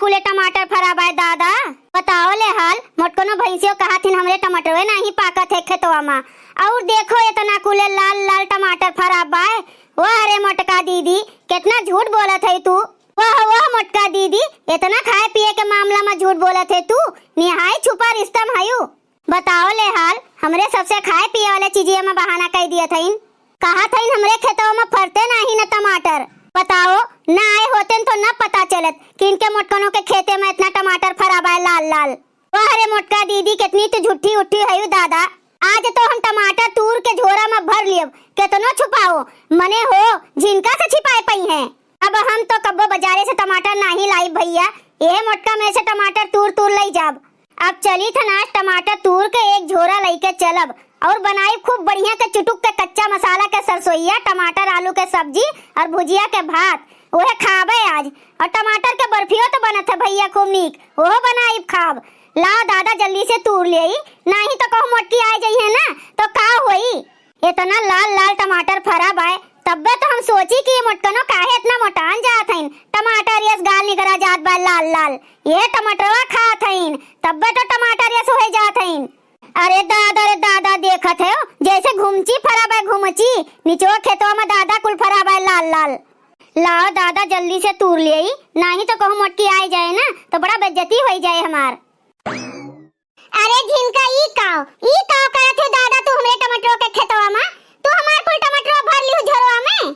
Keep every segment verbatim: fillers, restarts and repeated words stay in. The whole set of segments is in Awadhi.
कुले टमाटर फरा बाय दादा। बताओ ले हाल, मोटकनो भैंसियो कहत हिन हमरे टमाटरवे नाहीं पाकत है खेतवा मा। और देखो एतना कुले लाल लाल टमाटर फरा बाय। वाह रे मोटका दीदी, केतना झूठ बोलत है तू। वाह वाह मोटका दीदी, एतना खाए पिए के मामला मा झूठ बोलत है तू। निहाई छुपा रिस्तम हयू। बताओ ले हाल, हमरे सबसे खाए पिए वाले चीजिया मा बहाना कइ दियत हइन। कहत हइन हमरे खेतवा मा फरते नाहीं न टमाटर। बताओ, न आए होतेन तो न पता चलत कि इनके मोटकनो के खेते मा एतना टमाटर फरा बाय लाल लाल। वाह रे मोटका दीदी, केतनी तू झूठी उठी हयू दादा। आज तो हम टमाटर तूर के झोरा मा भर लियब, केतनो छुपाओ, मने हो, झिनका से छिपाए पइहैं। अब हम तो कब्बो बजारे से टमाटर नाहीं लाइब भइया, एह मोटका में से टमाटर तूर तूर लइ जाब। अब चलित हन आज टमाटर तूर के एक झोरा लइके चलब और बनाइब खूब बढ़िया के चुटुक के कच्चा मसाला के सरसोइया, टमाटर आलू के सब्जी और भुजिया के भात, उहे खाबे आज। और टमाटर के बर्फियो तो बनत है भइया खूब नीक, ओहो बनाइब खाब। लाओ दादा जल्दी से तूर लेई, नाहीं तो कहूँ मोटकी आइ जइहैं ना तो का होई। एतना लाल लाल टमाटर फरा बाय, तब्बे तो हम सोची कि ये मोटकनो काहे एतना मोटान जात हइन, टमाटर यस गाल निकरा जात बाय लाल लाल। ये टमाटरवा खात हइन, तब्बे तो टमाटर यस होए जात हइन। अरे दादा रे दादा, देखत है जैसे घुमची फरा बाय घुमची, निचो खेतवा मा दादा कुल फरा बाय लाल लाल। लाओ दादा जल्दी से तूर लेई, नाहीं तो कहूँ मोटकी आइ जाए ना तो बड़ा बेइज्जती होइ जाए हमार। अरे झिनका, ई काव, ई काव करत है दादा तू हमरे टमाटरो के खेतवा मा? तू हमार कुल टमाटरो भर लिहू झोरवा में।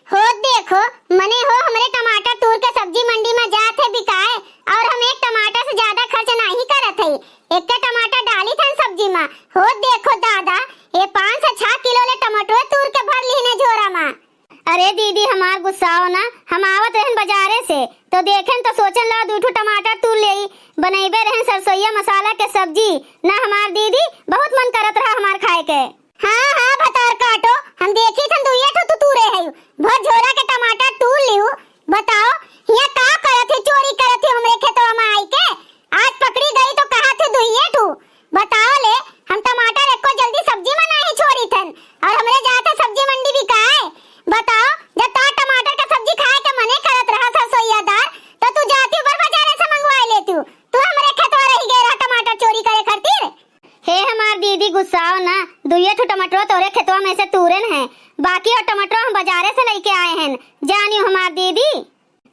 हो देखो, मने हो हमरे टमाटर तूर के सब्जी मंडी मा जात है बिकाए, और हम एक टमाटर से ज्यादा खर्च नाहीं करत है। एक्के टमाटर डालित हन सब्जी मा। हो देखो दादा, ए पाँच से छह किलो ले टमाटरो तूर के भर लिहने झोरा मा। अरे दीदी, हमार गुस्साओ ना, हम आवत रहन बजारे से, तो देखेन तो सोचेन ला दुइ ठो टमाटर तूर लेई, बनइबे रहन सरसोइया मसाला के सब्जी। ना हमार दीदी, बहुत मन करत रहा हमार खाए के। हाँ, हाँ, भतार काटो, हम देखित हन दुइये ठो तू तूरे हयू, भर झोरा के टमाटर तूर लिहू। बताओ, हियाँ का करत है, चोरी करत है हमरे खेतवा मा आइके? आज पकड़ी गई तो कहत है दुइये ठो। बताओ ले, हम टमाटर एक्को जल्दी सब्जी मा नाहीं छोड़ित हन, और हमरे जात है सब्जी मंडी बिकाए। बताओ, जब तोर टमाटर के सब्जी खाए के मने करत रहा सरसोइयादार, तो तू जाती ऊपर बजारे से मंगवाए लेती। तू हमरे खेतवा रहि गए रहा टमाटर चोरी करे खातिर। हे हमार दीदी, गुस्साओ ना, दुइये ठो टमाटरो तोरे खेतवा में से तूरेन है, बाकी और टमाटरो हम बजारे से लइके आए हैं, जानियो हमार दीदी।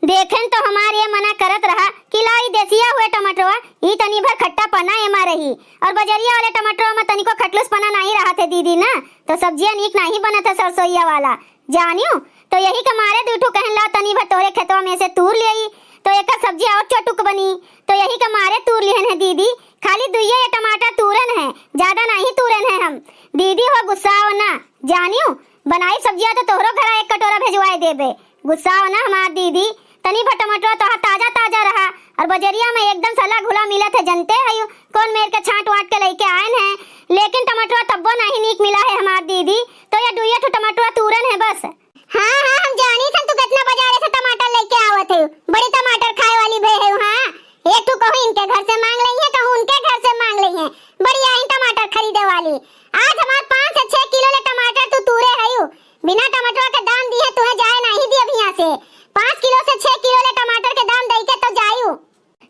देखेन तो हमार ये मना करत रहा कि ला ई देसिया हुए टमाटरवा, ई तनी भर खट्टापना एमा रही, और बजरिया वाले टमाटरवा में तनिको खटलुसपना नाहीं रहत है दीदी ना, तो सब्जिया नीक नाहीं बनत है सरसोइया वाला, जानियो। तो यही के मारे दुइ ठो कहेन ला तनी भर तोहरे खेतवा में से तूर लेई, तो एकर सब्जिया और चटुक बनी, तो यही के मारे तूर लिहन है दीदी। खाली दुइये ये टमाटर तूरेन है, ज्यादा नाहीं तूरेन है हम। दीदी हो गुस्साओ ना, जानियो, बनाई सब्जिया तो तोहरो घरा एक कटोरा भेजवाए देबे। गुस्साओ ना हमार दीदी, तनी भर टमाटर तोहार ताजा ताजा रहा, और बजरिया में एकदम सला घुला मिलत है, जनते हयू कौन मेर के छांट वांट के लइके आएन है, लेकिन टमाटर तब्बो नाहीं नीक मिला है हमार दीदी, तो ये दुइये ठो टमाटर तूरेन है बस। हाँ, हाँ, हम जानी थन तू केतना बजारे से टमाटर लइके आवत है, बड़ी टमाटर खाए वाली भे है, हाँ, एक ठो कहूँ इनके घर से मांग लइहे, कहूँ उनके घर से मांग लइहे, बड़ी आइन टमाटर खरीदे वाली। आज हमार पाँच से छह किलो ले टमाटर तू तूरे हयू, बिना टमाटरवा के दाम दिहे तुहे जाए नाहीं दियब हियाँ से। पाँच किलो से छह किलो ले टमाटर के दाम दइके तो जायू।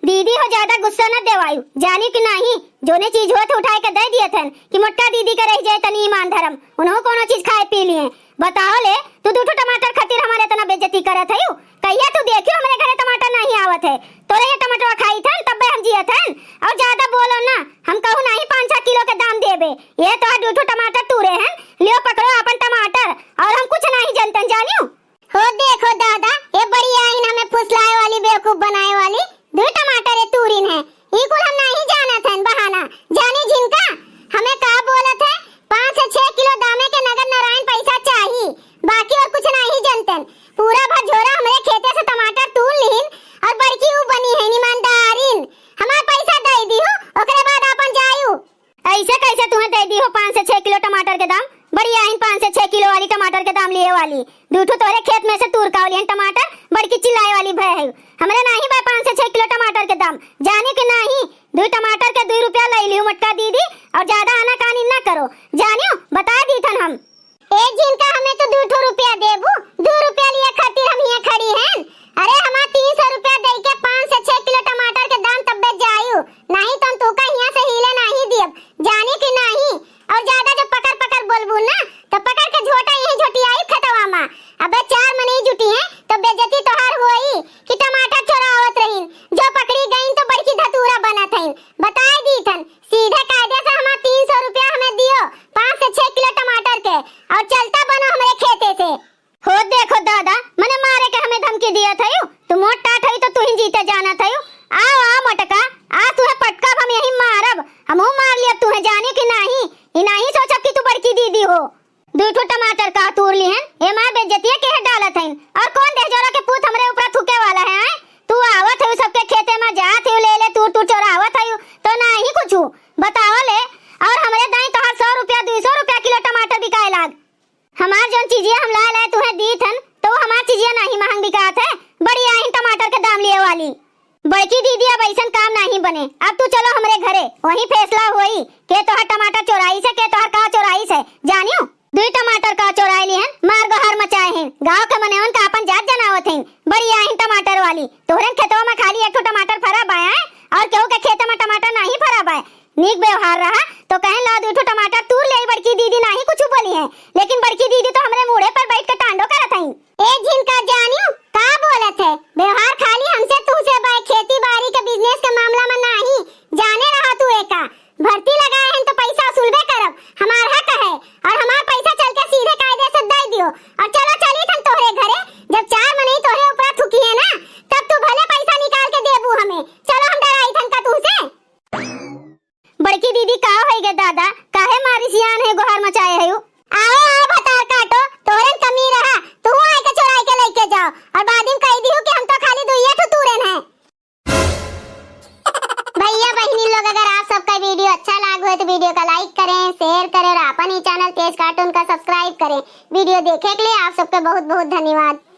दीदी हो, ज्यादा गुस्सा न देवायू, जानी कि नाहीं, जोने चीज होत है उठाए के दे दियत हन कि मोटका दीदी के रह जाए तनी ईमान धरम, उन्हों कोनो चीज खाए पी लिए। बताओ ले, तू दुइ ठो टमाटर खातिर हमारे इतना बेइज्जती करत हयू? कहिया तू देखियो हमरे घरे टमाटर नाहीं आवत है, तोरे ये टमाटर खाई थन तब्बे हम जियत हन। और ज्यादा बोलो ना, हम कहूँ नाहीं पाँच छह किलो के दाम देबे, ये तो दुइ ठो टमाटर तूरे हन, लियो पकड़ो अपन टमाटर, और हम कुछ नाहीं जनतन जानियो। हो देखो दादा, ये बड़ी आइन हमें फुसलाए वाली, बेवकूफ बनाए वाली, दुइ टमाटर ये तूरिन है, ई कुल हम नाहीं जानत हन बहाना। जानी झिनका, हमें का बोलत है, पाँच से छह किलो दामे के नगद नारायण पैसा चाही, बाकी और कुछ नाहीं जनतन। पूरा भर झोरा हमरे खेते से टमाटर तूर लीन और बड़की ऊ बनी है ईमानदारिन। हमार पैसा दे दियो, ओकरे बाद आपन जायू। ऐसे कैसे तुम्हें दे दी हो पाँच से छह किलो टमाटर के दाम? बड़ी आइन पाँच से छह किलो वाली टमाटर के दाम लिए वाली। दुइ ठो तोरे खेत में से तूर का लिहन टमाटर, बड़की चिल्लाए वाली भय है। हमरे नाहीं बा पाँच से छह किलो टमाटर के दाम, जानी कि नाहीं? दुइ टमाटर के दुइ रुपया ले लियो मोटका दीदी, और ज्यादा आनाकानी ना करो, जानियो, बता दी थन हम। ए झिनका, हमें तो दुइ ठो रुपया देबू, दुइ रुपया लिए खातिर हम हियाँ खड़ी हन। अरे, हमार तीन सौ रुपया दे के पाँच से छह किलो देखो दादा, मने मारे के हमें धमकी दियत हयू, तू मोट टाट हयू तो तू ही जीते जानत हयू। आओ, आओ मोटका, आज तुहे पटकब हम यही मारब, हमहू मार लियब तुहे, जानी कि नाही, ई नाही सोचब कि तू बड़की दीदी हो। दुई ठो टमाटर का तूर लिहन, ए मार बेइज्जतिया केहे डालत हइन, और कौन देहजोरा के पूत हमरे ऊपर थूके वाला है, आय? तू आवत हयू सबके खेते मा, जात हयू ले ले तूर तूर चोरावत हयू, तो नाही कुछू बतावले, और हमरे दाई तोहार सौ रुपया, दुई सौ रुपया किलो टमाटर बिकाए लाग। हमार जौन चीजिया हम लाए लाए तुहे दीत हन, तो वो हमार चीजिया नाही महंग बिकात है, बड़ी आहिन टमाटर के दाम लिए वाली। बड़की दीदी, अब अइसन काम नाही बने, अब तू चलो हमरे घरे, वहीं फैसला होई के तोहार टमाटर चोराइस है, के तोहार का चोराइस है, जानियो। दुई टमाटर का चोराए लिहन, मार गोहार मचाए हैं, गाँव के मनेवन का आपन जात जनावत हैं, बड़ी आहिन टमाटर वाली। तोहरे खेतवा मा खाली एक ठो टमाटर फरा बाय, और केहू के खेते मा टमाटर नाही फरा बाय। नीक व्यवहार रहा तो कहें, "ला, दुई ठो टमाटर तूर ले आई बड़की दीदी, नाही कुछ बोली है।" लेकिन बड़की दीदी तो हमरे मूड़े पर बैठ के टांडो करत हईं। ए झिनका जानियो, का बोलत है? व्यवहार खाली हमसे तुहसे बाय, खेती बारी के business के मामला मा नाही। जाने रहा तू एका, भर्ती लगाए हैं तो पैसा वसूलबे करब, हमार हक है, और हमार पैसा चल के सीधे कायदे से दे दियो। और चलो चली थन तोहरे घरे, जब चार मनई तोहरे ऊपर थुकी है ना, तब तू भले पैसा निकाल के देबू हमें। चलो हम डराई थन का तुहसे? बड़की दीदी, का होई गे दादा, काहे मारी सियान है, गोहार मचाए है यू? आओ, आओ, भतार काटो, तोहरे कमी रहा, तू आए के चोराई के लेके जाओ, और बाद में कह दियो कि हम तो खाली दुइये ठो तूरन है। भैया बहिनी लोग, अगर आप सबका video अच्छा लाग हो तो video का like करें, share करें और अपन ही channel तेज cartoon का subscribe करें। Video देखे के लिए आप सबके बहुत बहुत धन्यवाद।